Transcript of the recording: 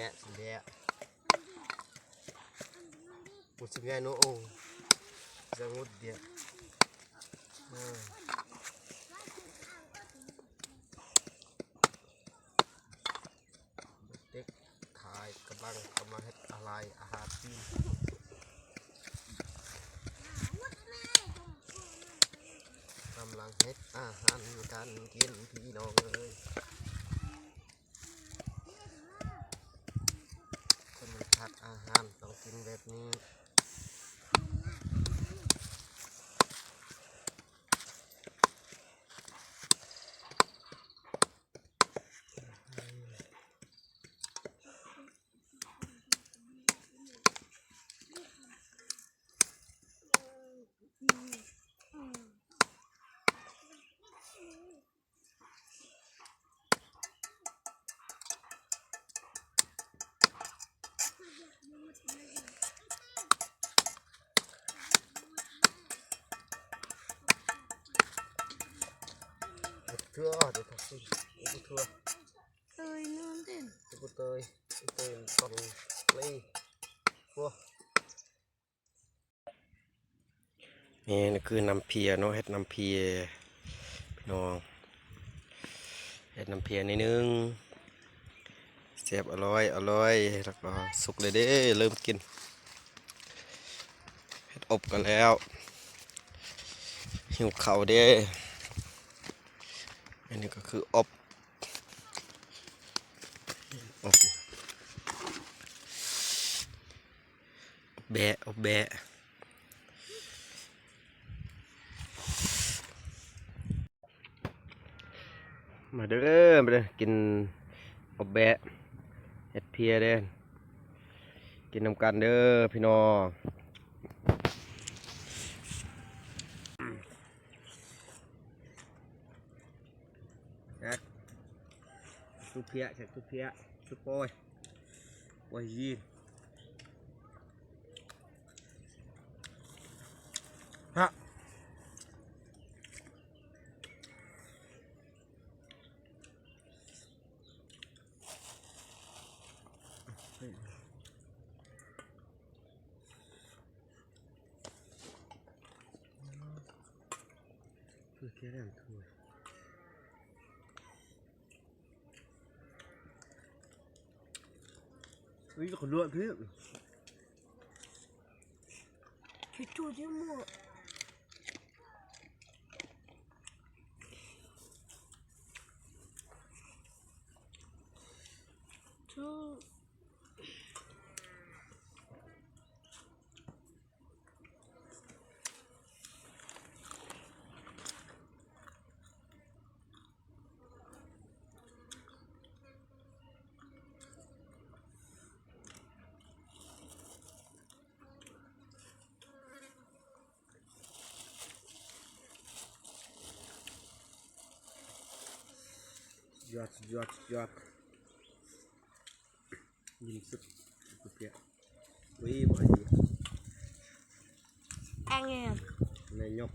ະ ຊິແລະ ບໍ່ຊິແມ່ນໂອ ສະຫງຸດເດ ເອີ ເດັກຂາຍກຳລັງ ກຳລັງເຮັດອາຫານ ອາຫານຈີນ ກຳລັງເຮັດອາຫານການກິນ ພີ່ນ້ອງເອີຍ. ຄົນມັນຂາດອາຫານຕ້ອງກິນແບບນີ້. ເທື່ອ ເດີ ທັກຊີ ເອີ ເທື່ອ ເຕີຍນອນເຕັ້ນ ເຕີຍ ເຕີຍ ຕອນນີ້ ໂອ້. ນີ້ຄືນ້ຳເພຍເນາະ ເຮັດນ້ຳເພຍພີ່ນ້ອງ ເຮັດນ້ຳເພຍໜ້ອຍໜຶ່ງ ແຊບ ອະລ່ອຍ ອະລ່ອຍ ແລ້ວກໍສຸກແລ້ວເດ້ ເລີ່ມກິນ ເຮັດອົບກໍແລ້ວ ຫິວເຂົ້າເດ້ ອັນນີ້ກໍຄືອົບ ອົບ. ແບະ ແບະ ມາເດີ ມາເດີ ກິນອົບແບະ ເຮັດເພຍເດ້ ກິນນຳກັນເດີພີ່ນ້ອງ. ແຊບ ຊຸບເພຍ ແຊບ ຊຸບເພຍ ຊຸບໂປ້ຍ ໂອ້ຍ ຮະ. ຍອດ ຍອດ ຍອດ. ຍິ້ມສຸດ ເພຍ ອຸ້ຍ ບໍ່ດີ ອັນນີ້ນາຍົກ